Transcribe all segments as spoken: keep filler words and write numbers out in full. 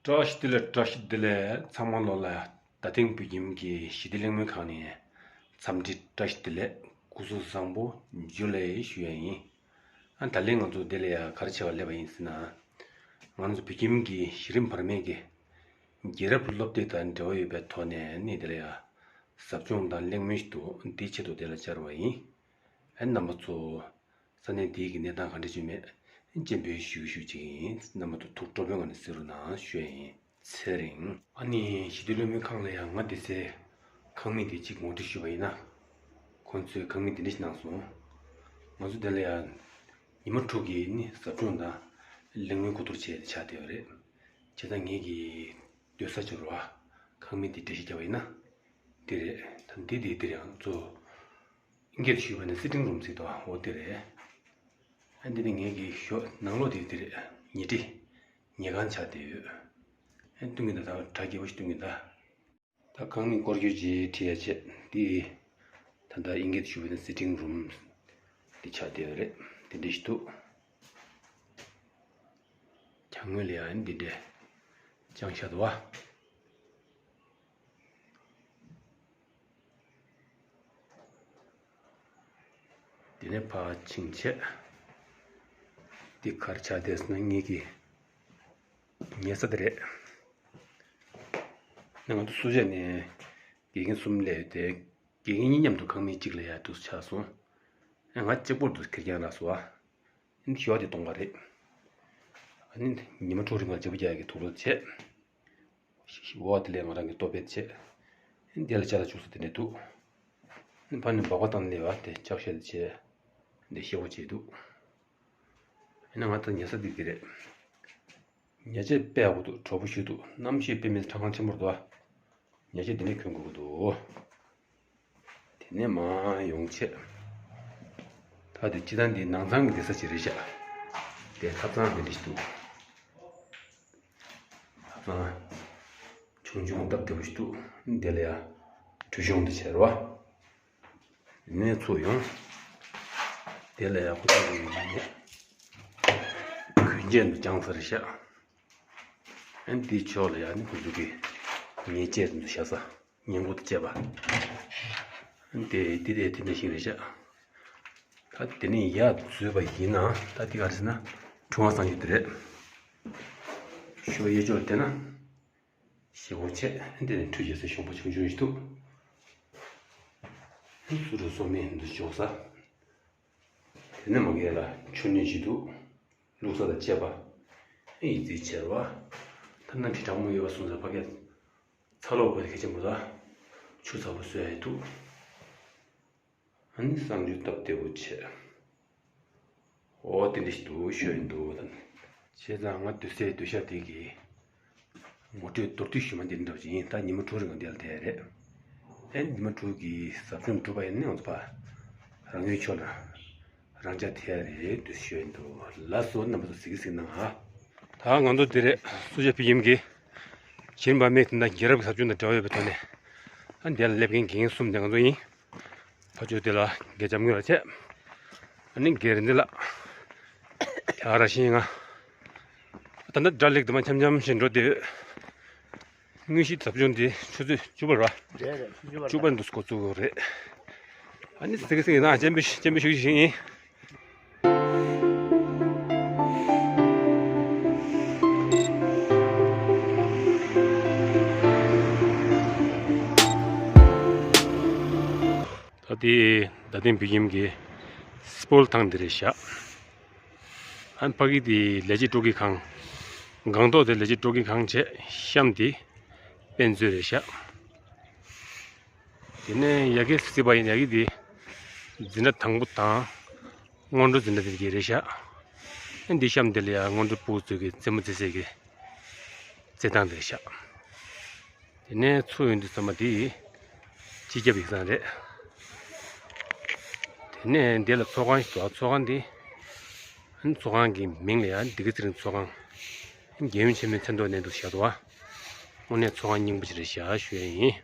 བཀྲ་ཤིས་བདེ་ལེགས། བཀྲ་ཤིས་བདེ་ལེགས། ཚང་མ་ལོ་ལ་རྡ་སྟེང་བོད་ཁྱིམ་གྱི་ཞི་བདེ་གླེང་མོལ་ཁང་ནས་འཚམས་འདྲི་བཀྲ་ཤིས་བདེ་ལེགས། སྐུ་གཟུགས་བཟང་པོ། འཇུ་ལེ་ཞུ་ཡ་ཡིན། ཨ་ད་ལན་ང་ཚོ་འདི་ལ་ཡ་ག་རེ་བྱེད་པར་སླེབས་པ་ཡིན་ཟེར་ན། ང་ཚོ་བོད་ཁྱིམ་གྱི་གཞི་རིམ་བར་མའི་གི་རྒྱལ་རབས་སློབ་དེབ་དང་འབྲེལ་བ་ཡོད་པའི་ཐོག་ནས་ནི་འདི་ལ་ཡ་ཟབ་སྦྱོང་དང་གླེང་མོལ་ཞིག་འདུག་འདིའི་ཆེད་དུ་འདི་ལ་བཅར་བ་ཡིན། ཨ་རྣམ་པ་ཚོ། ས་གནས་འདིའི་གི་གནས་སྟངས་ག་འདྲ་བྱུང་མེད་སྤྱན་འབུལ་ཞུ་ཞུ་བྱེད་ཀྱི་ཡིན། རྣམ་པ་ཚོ་ཐུགས་སྤྲོ་པོའི་ངང་ནས་གཟིགས་རོགས་གནང་ཞུ་ཡ་ཡིན། ཚེ་རིང་། ཨ་ནི་ཞི་བདེ་གླེང་མོལ་ཁང་ལ་ཡང་ང་དེ་ཚེ་ཁང་མིག་དེ་གཅིག་ངོ་སྤྲོད་ཞུས་པ་ཡིན་ན། ཁོང་ཚོས་ཁང་མིག་དེ་འདྲ་ཞིག་གནང་སོང་། ང་ཚོ་དེ་ལ་ཡང་ཉི་མ་དྲུག་གི་ནི་ཟབ་སྦྱོང་དང་གླེང་མོལ་གོ་བསྡུར་བྱས་ཏེ་ཆགས་བསྡད་ཡོད་རེད། བྱས་ཙང་ངེད་ཀྱི་སྡོད་ས་ཅིག་རུ་བ་ཁང་མིག་དེ་འགྲེལ་བཤད་བརྒྱབ་པ་ཡིན་ན། འདི་རེད། ད་འདི་དེ་འདི་རེད། ང་ཚོ་ཨིན་སྐད་དུ་ཞུས་པ་ནི་སི་ཊིང་རུམ་ཟེར་དོ། འོ་དེ་རེད། ཨ་འདི་ནི་ངེད་ཀྱི་ཞོ་ནང་ལོགས་དེ་དེ་རེད། ཉལ་ཁྲི། ཉལ་ཁང་ཆགས་བསྡད་ཡོད། ཨ་སྟོན་གྱི་འདུག་ད་གྲ་རྒྱས་པོ་ཞིག་སྟོན་གྱི་འདུག་ད་ཁང་མིག་སྐོར་སྐྱོད་ཅིག་ཁྲིད་ཡ་བྱས་འདི། ད་ལྟ་ཨིན་སྐད་དུ་ཞུས་པ་ནི་སི་ཊིང་རུམ་འདི་ཆགས་བསྡད་ཡོད་རེད། དེ་འདྲ་ཞིག་འདུག་གྱང་ངོས་ལ་ཡང་འདི་འདྲས་བཅངས་བཞག་འདུག་བ། དེ་ནས་ཕར་ཕྱིན་བྱས། འདི་གར་ཆགས་བསྡད་སོང་ན་ངེད་ཀྱི་ཉལ་ས་དེ་རེད། ང་ཚོ་སུ་ཇ་ནས་དགེ་རྒན་གསུམ་སླེབས་ཏེ། དགེ་རྒན་གཉིས་མཉམ་དུ་ཁང་མིག་གཅིག་ལ་ཡར་འདུག་ཆགས་སོང་། ང་གཅིག་པོར་འདུག་ཁེར་རྐྱང་ལ་སོ། ཨ་ནི་ཞོ་དེ་གཏོང་བ་རེད། ཨ་ནི་ཉི་མ་དྲུག་རིང་ལ་བརྗེ་པོ་རྒྱག་གི་དུག་ལོག་བྱས། འོ་དེ་ལས་ང་རང་གི་ལྟོ་བེད་བྱས། ཨ་ནི་དེ་ལ་ཅ་ལག་བཅུག་ས་དེ་འདྲ་འདུག་ཨ་ནི་ཕར་ནས་སྦག་སྦག་བཏང་ནས་བ་དེ་ལྕགས་ཤ་དེ་བྱས། འདི་ཤེལ་སྒོ་བྱས་འདུག་ཨ་ནི་ང་ད་ཉལ་ས་དེ་དེ་རེད། ཉལ་ཆས་དཔེ་ཡག་པོ་འདུག་གྲོགས་པོ་ཞུ་འདུག་གནམ་གཤིས་དཔེ་མི་སྲིད་ཁྲ་ཁང་ཆེན་པོ་འདུག་ཉལ་ཆས་དེ་ནས་གྱོན་དགོས་ཀྱི་འདུག་དེ་ནས་མར་ཡོང་ཆེད། ད་དེ་སྤྱི་བཏང་འདི་ནང་ཚང་གི་བསྡད་ས་ཅིག་རེད་ཤག་དེ་ཐབ་ཚང་འདི་འདྲ་ཞིག་འདུག་ཐབ་ཚང་ཆུང་ཆུང་སྟབས་བདེ་པོ་ཞིག་འདུག་དེ་ལ་ཡ་གྲུ་གཞོང་འདི་བྱས་རེད་བ། ནས་ཚུར་ཡོང་། དེ་ལ་ཡག་པོ་ཅིག་ཡོད་མ་རེད། གོས་ཆེན་དུ་བཅངས་ས་རེད་ཤག་ཨ་ནི་དེའི་ཕྱོགས་ལ་ཡང་ནི་ཁོ་ཚོ་གི་ཉལ་ཆས་དུ་བཞག་ས། ཉལ་མགོ་དང་བཅས་པ། ཨ་ནི་དེ་དེ་དེ་དེ་འདྲ་ཞིག་རེད་ཤག་ད་དེ་ནས་ཡར་འཛུལ་བ་ཡིན་ན་ད་དེ་ག་རེ་ཟེར་ན་ཁྲུང་བ་གསང་སྤྱོད་དེ་རེད། ཤོག་གཡས་ཕྱོགས་བལྟས་ན། ཞེ་པོ་ཆེ། འདི་ནི་ཁྲུས་བྱེད་ས་གཞོང་པ་ཆུང་ཆུང་ཞིག་འདུག་སུ་རུ་སོ་མའི་འདུ་འཇོག་ས། དེ་ནས་མ་གི་ལ་ཆུ་སྣོད་ཞིག་འདུག་བླུགས་ས་དང་བཅས་པ། ཨེ་ཡི་རྩིས་ཆེ་བ། ད་གནམ་གཤིས་གྲང་མོ་ཡོད་པ་སོང་ཙང་ཕ་གིར་ཚ་གློག་དགོས་གལ་ཆེན་པོ་ལ་ཆུ་ཚ་པོ་བཟོ་ཡ་ཡི་འདུག་ཨ་ནི་གསང་སྤྱོད་སྟབས་བདེ་པོ་བྱས། འོ་དེ་འདྲ་ཞིག་འདུག་ཞུ་ཡི་འདུག་དང་། བྱས་ཙང་ང་སྡོད་སའི་སྡོད་ཤག་དེ་གི་ངོ་སྤྲོད་མདོར་བསྡུས་ཞུས་མ་འདི་འདྲ་བ་ཅིག་ཡིན། ད་ཉི་མ་དྲུག་རིང་འདི་ལ་བསྡད་རེད། ཨེ་ཉི་མ་དྲུག་གི་ཟབ་སྦྱོང་གྲུབ་པ་ཡིན་ན་ང་ཚོ་ཕར་རང་ཡུལ་ཕྱོགས་ན་རང་འཇགས་ཐེབས་ཡ་རེད་འདུག་ཞུ་ཡི་འདུག་ལགས་སོ། རྣམ་པ་ཚོ་གཟིགས་གཟིགས་གནང་ཨ། ད་ང་ཚོ་འདི་རེད། སུ་ཇ་བོད་ཁྱིམ་གྱི་གཞི་རིམ་བར་མའི་དེ་འདྲ་རྒྱལ་རབས་ཀྱི་ཟབ་སྦྱོང་དང་འབྲེལ་བ་ཡོད་པའི་ཐོག་ནས། ཨ་འདི་ལ་སླེབས་མཁན་རྒན་གསུམ་དེ་ང་ཚོ་ཡིན། ཕ་ཆོས་དེ་ལ་རྒན་འཇམ་དངོས་ལགས་བྱས། ཨ་ནི་རྒན་རིག་འཛིན་ལགས། དེ་ཨ་ར་ཤི་ང་། ད་ལྟ་སྒྲ་ལེགས་དུ་མ་འཆམ་འཆམ་བཞིན་འགྲོ་བསྡད་ཡོད། དངོས་གཞི་ཟབ་སྦྱོང་དེ་ཆུ་ཚོད་བཅུ་པར་བ། རེད་རེད། ཆུ་ཚོད་བཅུ་པར་འདུག་འགོ་བཙུགས་དགོས་རེད། ཨ་ནི་སིག་སིག་ཡིན་ན་སྤྱན་འབུལ་སྤྱན་འབུལ་ཞུ་རྒྱུ་ཞིག་ཡིན། ད་ལྟའི་རྡ་སྟེང་བོད་ཁྱིམ་གྱི་སྤོལ་ཐང་འདི་རེད་ཤག་ཨ་ཕ་གི་དེ་ལས་བྱེད་སྤྲོ་སྐྱིད་ཁང་། སྒང་ཏོག་དེ་ལས་བྱེད་སྤྲོ་སྐྱིད་ཁང་བྱས། གཤམ་དེ་དཔེ་མཛོད་རེད་ཤག་དེ་ནས་ཡ་གི་སྲིད་པ་ཡིན། ཡ་གི་དེ་འཛིན་གྲྭ་དང་པོ་དང་སྔོན་འགྲོ་འཛིན་གྲྭ་དེ་གི་རེད་ཤག་ཨ་འདི་གཤམ་དེ་ལ་ཡ་སྔོན་འགྲོ་ཕྲུ་གུ་ཚོ་གི་རྩེད་མོ་རྩེ་སའི་གི་རྩེད་ཐང་དེ་རེད་ཤག་དེ་ནས་ཚུར་ཡོང་དུས་ཙམ་པ་དེ་སྤྱི་ཁྱབ་ཡིག་ཚང་རེད། དེ་ནས་འདི་ལ་ཚོགས་ཁང་ཞིག་འདུག་ཚོགས་ཁང་འདི་ཚོགས་ཁང་གི་མིང་ལ་ཡང་འདི་ག་ཚེ་རིང་ཚོགས་ཁང་། རྒྱལ་ཡུམ་ཆེན་མོའི་མཚན་ཐོག་ནས་འདུག་བཞག་འདུག་བ། དངོས་གནས་ཚོགས་ཁང་རྙིང་པ་ཞིག་རེད་ཤག་ཞུ་ཡ་ཡིན།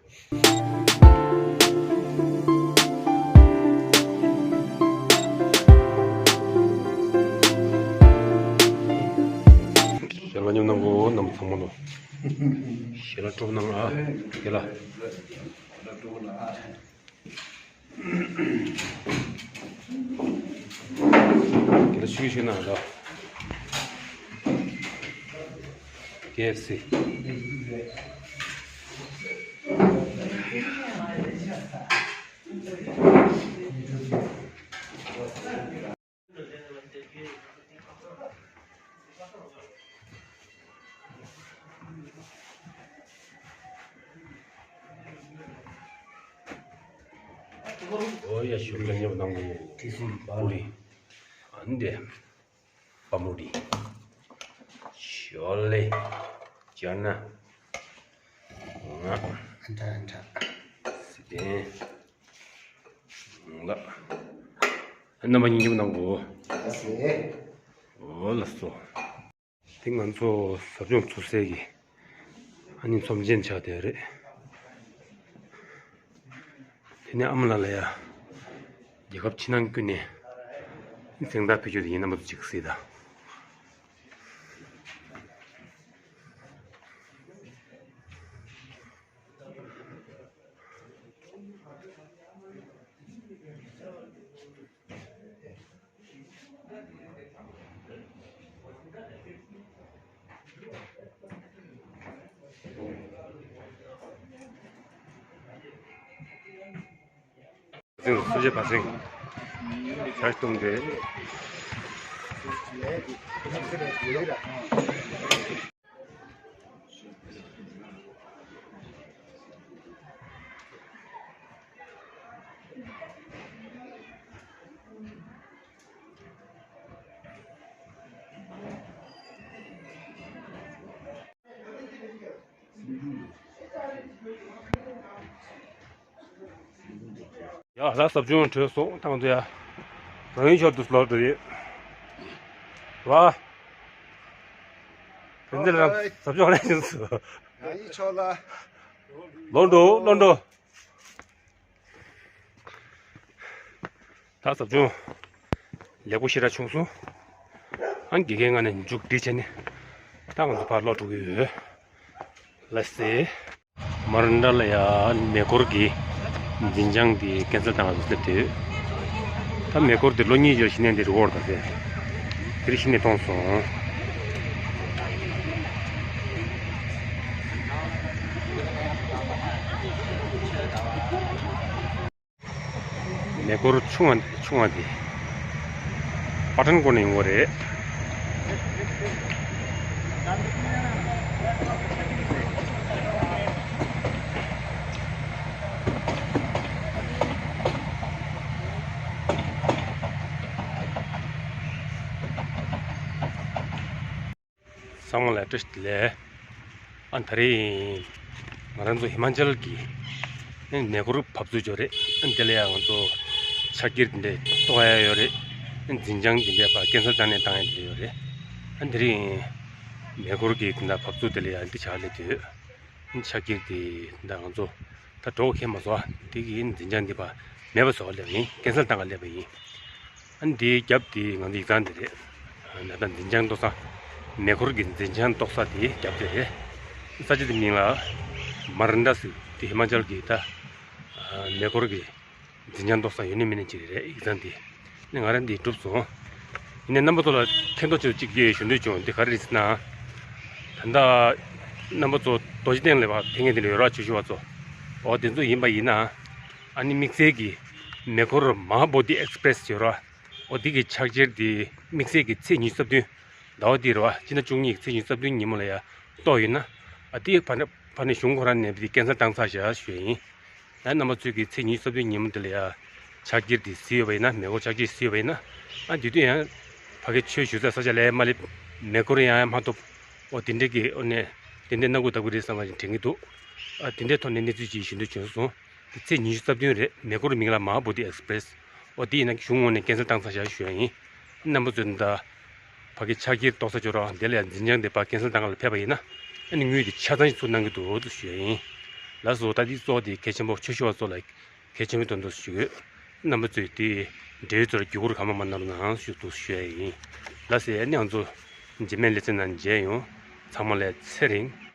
ཞལ་པར་མཉམ་གནང་གོ། རྣམ་ ཚང་མ་ལོ། ཞལ་ལག་སྤྲོ་པོ་གནང་ཨ། ཞལ་ལག་དེ་ལ་ཤུགས་ཤུགས་གནང་དང་། ཀེ་ཨེཕ་སི། ཨོ་ཡ་ཞུ་ལ་ཉབ་གནང་གོ། ཀུ་རེ། ཨ་འདི། པ་མོ་རི། ཞོ་ལེ། ཅ་ན། ང་། ཨན་ཏྲ་ཨན་ཏྲ། སི་པན། ལ། རྣམ་པ་སྙིང་རྗེ་པོ་གནང་གོ། ཨོ་ལགས་སོ། དེ་ང་ཚོ་ཟབ་སྦྱོང་ཚུགས་སའི་གི་ཨ་ནི་ཚོམས་ཆེན་ཆགས་བསྡད་རེད། དེ་ནས་ཨ་མ་ལགས་ལ་ཡ། རྒྱལ་ཁབ་ཕྱི་ནང་ཀུན་ནས་གཟེངས་རྟགས་ཕུལ་རྒྱུ་དེ་ཡིན། རྣམ་པ་ཚོ་གཅིག་གཟིགས་དང་། སུ་ཞིག་བ་སེང་། ཆར་གཏོང་དེ། ཡ་ལ་ཟབ་སྦྱོང་གྲོལ་སོང་། ཐང་དུ་ཡ། རང་ཡུལ་ཞོར་དུ་ལོག་འགྲོ་ཡོད། བ། བན་དེ་ལ་ཟབ་སྦྱོང་རེད་ཟེར། ཡ་ཡི་ཆོག་ལ། ལོག་འགྲོ་ལོག་འགྲོ། ད་ཟབ་སྦྱོང་ལེགས་པོ་ཞེ་དྲག་བྱུང་སོང་། ཨང་། དགེ་རྒན་ང་ནས་མཇུག་སྒྲིལ་བྱས་ནས་ད་ང་ཚོ་ཕར་ལོག་འགྲོ་གི་ཡོད། ལགས་སེ། མར་འདྲ་ལ་ཡ་མེ་འཁོར་གྱི་འཛིན་བྱང་དེ་ཀན་སེལ་བཏང་བ་སླེབས་དུས། ད་མེ་འཁོར་དེ་ལོ་གཉིས་ཀྱི་གཞི་ནས་འདི་རུ་འོར་ད་ཟེར། དེ་རིང་གཞི་ནས་གཏོང་སོང་། མེ་འཁོར་ཆུང་བ་ཆུང་བ་དེ་པ་ཊན་སྐོར་ནས་ཡོང་བ་རེད། ཚང་མ་ལ་བཀྲ་ཤིས་བདེ་ལེགས། ཨ་ད་རེས་ང་རང་ཚོ་ཧི་མ་ཅལ་གྱི་ཨ་མེ་འཁོར་བབས་ཚུགས་ཡོད་རེད། ཨ་དེ་ལ་ཡང་ང་ཚོ་ཕྱག་འཁྱེར་འདི་འདྲ་གཏོང་ཡ་ཡོད་རེད། ཨ་འཛིན་བྱང་འདི་འདྲ་ཕར་ཀན་སེལ་བཏང་ནས་བཏང་ཡ་འདི་འདྲ་ཡོད་རེད། ཨ་དེ་རིང་མེ་འཁོར་གྱི་འདི་འདྲ་བབས་ཚུགས་དེ་ལ་ཡང་འདི་ཆགས་ལས་དུས། ཕྱག་འཁྱེར་དེ་ད་ང་ཚོ་ད་གྲོགས་ཁྱེད་མ་བཟོ་བ་དེ་གི་འཛིན་བྱང་འདི་པ་མེད་པ་བཟོ་བ་སླེབས་ཡིན། ཀན་སེལ་བཏང་ག་སླེབས་པ་ཡིན། ཨ་ནི་དེའི་རྒྱབ་དེ་ང་ཚོ་ཡིག་ཚང་དེ་རེད། ད་ལྟ་འཛིན་བྱང་གཏོང་ས། མེ་འཁོར་གྱི་འཛིན་བྱང་གཏོང་ས་དེའི་རྒྱབ་དེ་རེད། ས་ཆ་དེ་མིང་ལ་མར་འདྲ་ཟེར། དེ་ཧི་མ་ཅལ་གྱི་ད་མེ་འཁོར་གྱི་འཛིན་བྱང་གཏོང་ས་ཡོད་ནི་མེད་ནི་ཅིག་རེད། ཡིག་ཚང་དེ། ནི་ང་རང་འདི་གྲུབ་སོང་། ཡིན་ནའི་རྣམ་པ་ཚོ་ལ་མཁྱེན་རྟོགས་ཆེད་དུ་གཅིག་ཞུ་འདོད་བྱུང་། འདི་ག་རེ་རེད་ཟེར་ན། ད་ལྟ་རྣམ་པ་ཚོ་རྡོ་རྗེ་གདན་ལ་ཕེབས་མཁན་དེ་འདྲ་ཡོད་ར། ཆོས་ཞུ་བ་ཚོ། འོ་དེ་ཚོ་ཡིན་པ་ཡིན་ན། ཨ་ནི་དམིགས་བསལ་གྱི་མེ་འཁོར་མ་ཧཱ་བོ་དྷི་ཨེགས་པི་རེ་སི་ཡོད་ར། འོ་དེ་གི་ཕྱག་འཁྱེར་དེ་དམིགས་བསལ་གྱི་ཚེས་ཉི་ཤུ་རྩ་བདུན་ཟླ་བ་འདི་རེད་བ། སྤྱི་ཟླ་བཅུ་གཉིས་ཀྱི་ཚེས་ཉི་ཤུ་རྩ་བདུན་ཉིན་མོ་ལ་ཡ་གཏོང་ཡོད་ན། ཨ་དེ་ཕ་ནས་ཕ་ནས་གཞུང་ཁོ་རང་ནས་དེ་ཀན་སེལ་བཏང་ཚར་བཞག་ཞུ་ཡ་ཡིན། ཡང་རྣམ་པ་ཚོས་ཀྱི་ཚེས་ཉི་ཤུ་རྩ་བདུན་ཉིན་མོ་འདི་ལ་ཡ་ཕྱག་འཁྱེར་འདི་གཟིགས་ཡོད་པ་ཡིན་ན། མེ་འཁོར་ཕྱག་འཁྱེར་གཟིགས་ཡོད་པ་ཡིན་ན། ཨ་དེ་དུས་ཡང་ཕ་གི་ཆོས་ཞུ་ས་ས་ཆ་ལ་མ་སླེབས། མེ་འཁོར་ཡང་ཡང་མ་ཐོབ། འོ་དེ་འདྲ་གི་འོ་ནས་དེ་འདྲ་གནང་དགོས་ལྟ་བུ་རེད་བསམ་པ་ཞིག་དྲན་གྱི་འདུག་ཨ་དེ་འདྲའི་ཐོག་ནས་གནས་ཚུལ་ཅིག་ཞུ་འདོད་བྱུང་སོང་། དེ་ཚེས་ཉི་ཤུ་རྩ་བདུན་རེད། མེ་འཁོར་མིང་ལ་མ་ཧཱ་བོ་དྷི་ཨེགས་པི་རེ་སི། འོ་དེ་ཡིན་ན་གཞུང་ངོས་ནས་ཀན་སེལ་བཏང་ཚར་བཞག་ཞུ་ཡ་ཡིན། རྣམ་པ་ཚོས་ད། ཕ་གི་ཕྱག་འཁྱེར་གཏོང་ས་ཅོག་ར་དེ་ལ་ཡང་འཛིན་བྱང་དེ་ཕར་ཀན་སེལ་བཏང་ག་ལ་ཕེབས་པ་ཡིན་ན། ཨ་ནི་དངུལ་དེ་ཆ་ཚང་ཞིག་ཚུར་གནང་གི་འདུག་ཞུ་ཡ་ཡིན། ལགས་སོ། ད་འདི་གཙོ་བོ་དེ་གལ་ཆེན་པོ་ཆོས་ཞུ་བ་ཚོ་ལ་གལ་ཆེན་པོའི་དོན་དུ་ཞུ་ཡོད། རྣམ་པ་ཚོས་དེ་འབྲེལ་ཡོད་ཚོ་ལ་བརྒྱུད་སྐུར་གང་མང་མང་གནང་རོགས་གནང་ཞུ་འདུག་ཞུ་ཡ་ཡིན། ལགས་སེ། ཨ་ནི་ང་ཚོ་རྗེས་མའི་ལེ་ཚན་ནང་མཇལ་ཡོང་། ཚང་མ་ལ་ཚེ་རིང་